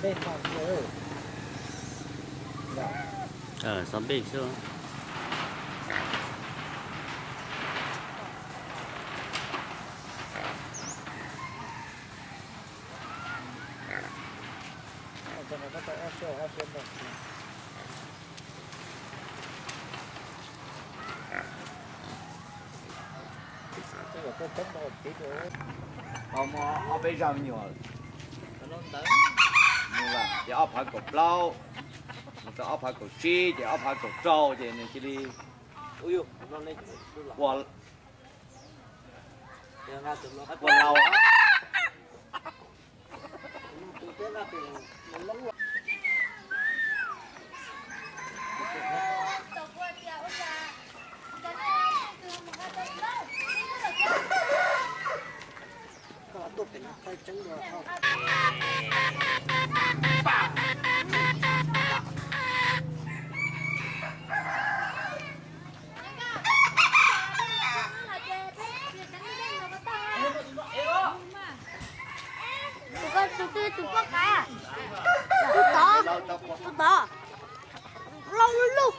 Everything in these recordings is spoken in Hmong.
Xov peb xwb. Tau muaj ob peb zaj me nyuam. Ces ob phav kaum plaub, mus txog ob phav kaum tsib, ces ob phav kaum rau ces nws cia li ua, ua laus. Tus ko tus twg tus poj qaib? Tus tod, tus tod. Laus lug lug.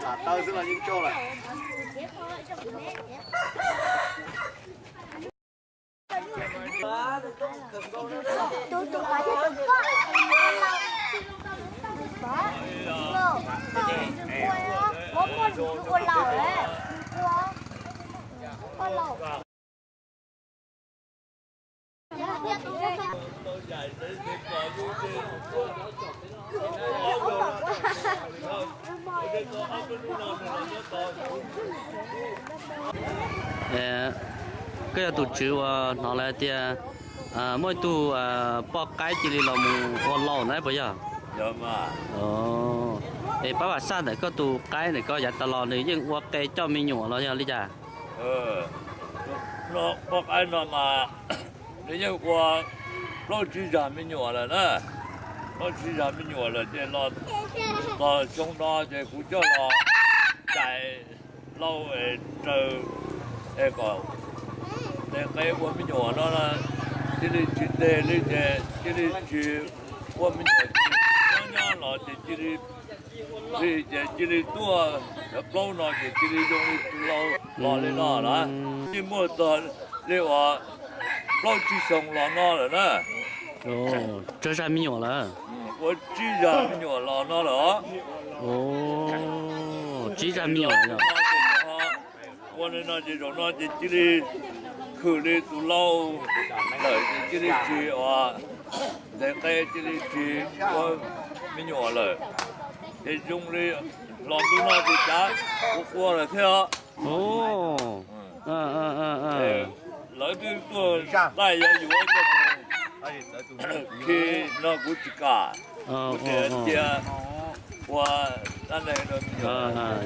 Lam taw xwb los yeej coj lawm. Koj yog tus tswv uas hnov lawv tias muaj ib tug poj qaib cia li los mus ua laus na puas yog? Es pab vam xaj ntawm koj tus qaib ntawm koj yav tas los nws yeej ua qe coj me nyuam los yog li cas? Poj qaib no mas nws yeej ua plaub tsib zag me nyuam lawm na. Plaub tsib zag me nyuam lawm ces los txog xyoo no ces kuv coj los cais lauj es raws es kom ntes qe ua me nyuam no cia li tsis ntes li ces cia li tsis ua me nyuam, nyob nyob los ces cia li li ces cia li tuaj cov plaub no ces cia li zoo li tus laus los li no lawm. Yeej muaj txog li uas plaub tsib xyoo los no lawm na. Tsawg zag me nyuam lawm? Ua tsib zag me nyuam los no lawm os. Tsib zag me nyuam. Ua li no ces zaum no ces cia li khwm li tus laus lawm ces cia li tsis ua ntes qe, cia li tsis ua me nyuam lawm. Ces zoo li hlo ntu no ces cav ua qua lawm thiab os. Lawv twb tuaj taij yuav yuav coj mus khi no kuv tsis kam, kuv tsis cia ua dab neeg rau me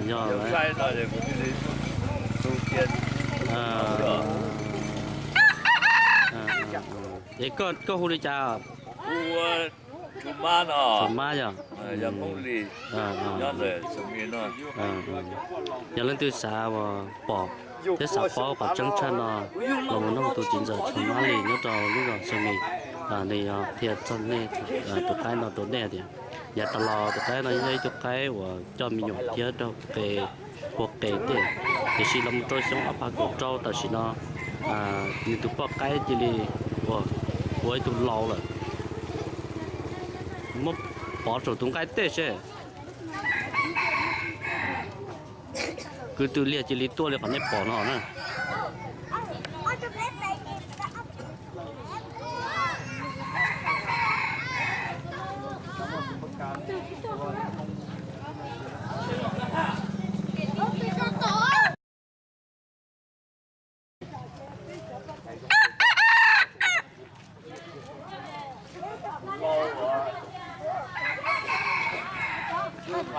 nyuam. Yog saib no es kuv thiaj li tu cia. Es koj hu li cas? Hu ua Txus Mab no. Txus Mab yog? Yog Hmoob Lis, nyob ntawm Xeem Mis no. Yog leej twg xav uas pom thiab xav paub qhov tseeb tshaj no los mus nug tus txiv ntxawm Txus Mab Lis nyob rau lub zos Xeem Mis, nws yuav qhia txog nej tus qaib no rau nej tias yav tas los tus qaib no yog ib tug qaib uas coj me nyuam thiab raug qe, puag qe tiag. Tiam sis los mus rau xyoo ob phav kaum rau tam sim no nws tus poj qaib cia li ua ib tug laus lawm. Muab pov saum tus nqaij tej seb. Kwv tw liag cia li tuaj li qhov nej pom no na.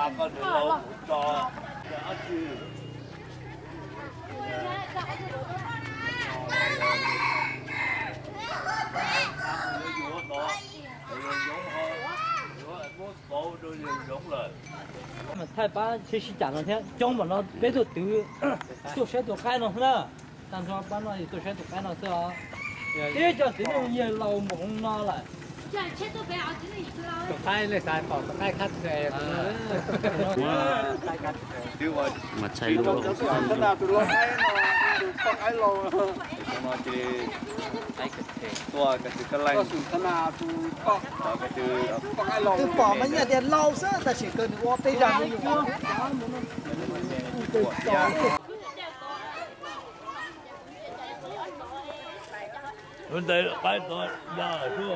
Mas thaij pab sib sib cam no thiab, coob npaum no peb tuaj twv, tuaj saib tus qaib no xwb na. Tag nrho pab no tuaj saib tus qaib no xwb os. Ib co txiv neej yawg laus npaum no lawm. Tus qaib nej xav pom tus qaib khab khe. Mas txhais lus. Twb pom mas nyiaj tias laus xwb tab sis kawg nws ua peb zag me nyuam. Lub ntawd qaib tod ya lawm xwb.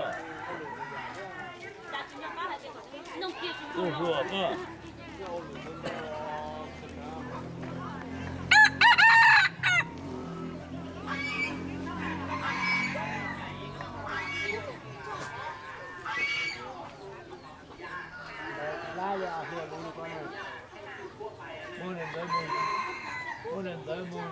Tuaj hluas koj. Muab niag ntawd mus, muab niag ntawd mus.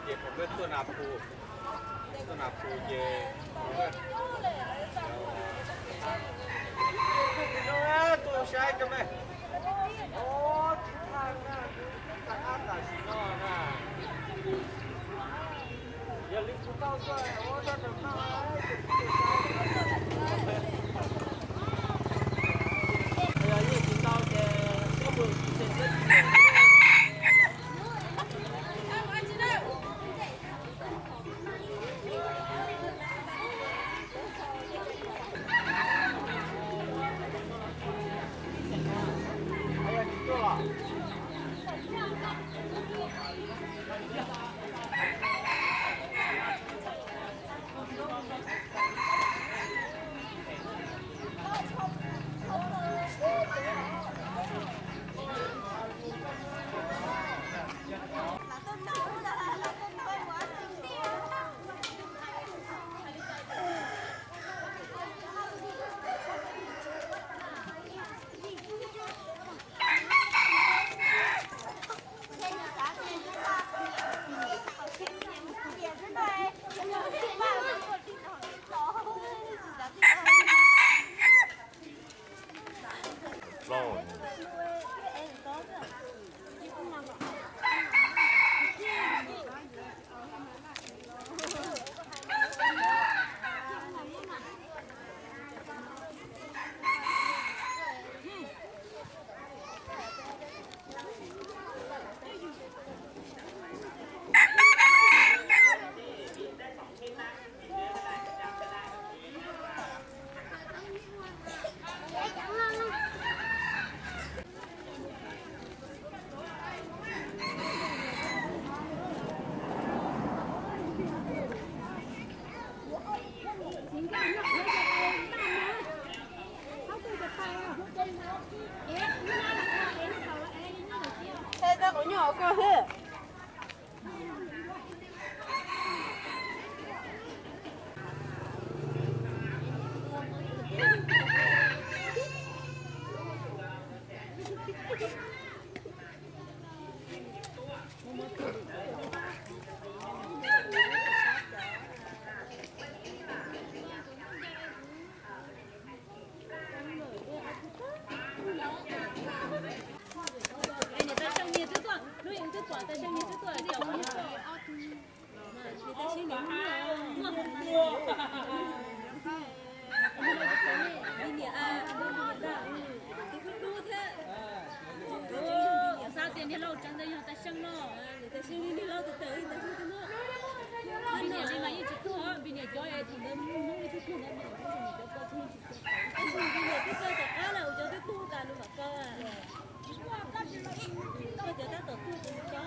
Ces pom koj tuaj nas phu, tuaj nas phu ces tuaj saib rau me. Tsis thaj na, kuv thaj qab tam sim no na. Yog li kuv tau tuaj ua zaj rau koj. Yog yeej tsis tau ces koj mus tsis tseg. Xav tias niag laus tsev ntawd yog tais seej no, tais seej li niag laus tawm tawm li tais seej no. Npis niam li mas yeej tsis tuag, npis niam cov thaum ntawd hnub ib tug tuag ntawd, npis niam cov ko tug tsis tuag. Tab sis npis niam twb txawj tom qab lawm, ua cov twb tuag tas nws mam kaw. Koj cov tab tom tuag ces nws kaw.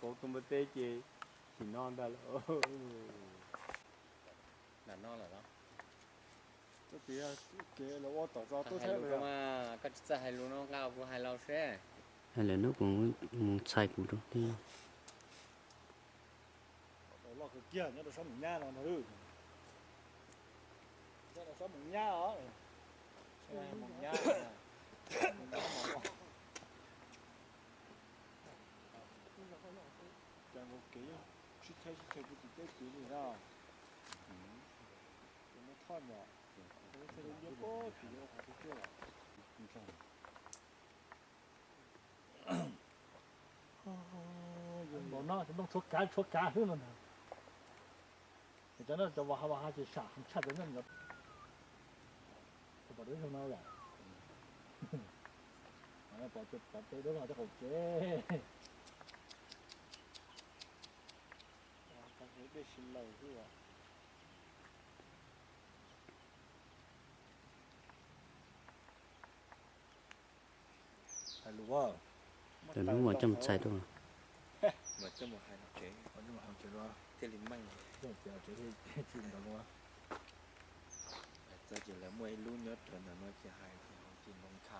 Pauv tus npua teb ces tsis noj ntag lawm. Lam noj lawm los? Koj tias kev los ua tom zos tuaj hais lus rau mas, koj tsis txawj hais lus no nqa kuv hais los seb. Hais lawm hnub kuv mus txhais kuv rau tej. Loj kawg kiag nyob rau sab Moos Nyab no ntag. Nyob rau sab Moos Nyab os. Moos Nyab. Cas nkaus kev sib thaij sib thaij puag tim teb kev li na. Ces muab thoj nyom, ces liab pob tim hav teb lawm. Npaum no cov nplooj tshuav kav tshuav kav xwb no ntag. Es cov no cov vos ha vos ha ces sam heev tshaj cov nyob no. Pom dab zog no yom? Pom pom peb dab zog coj qaum tsev. Dej sib laws xwb os. Hais lus, hnub mas coj mus txhais tuaj. Mas coj mus hais tsev, thiaj li meej. Tsis ntawd los, txawm ces lawv muaj ib lub nyob rawv ntawm no ces hais ces hauv ces npoo nkha.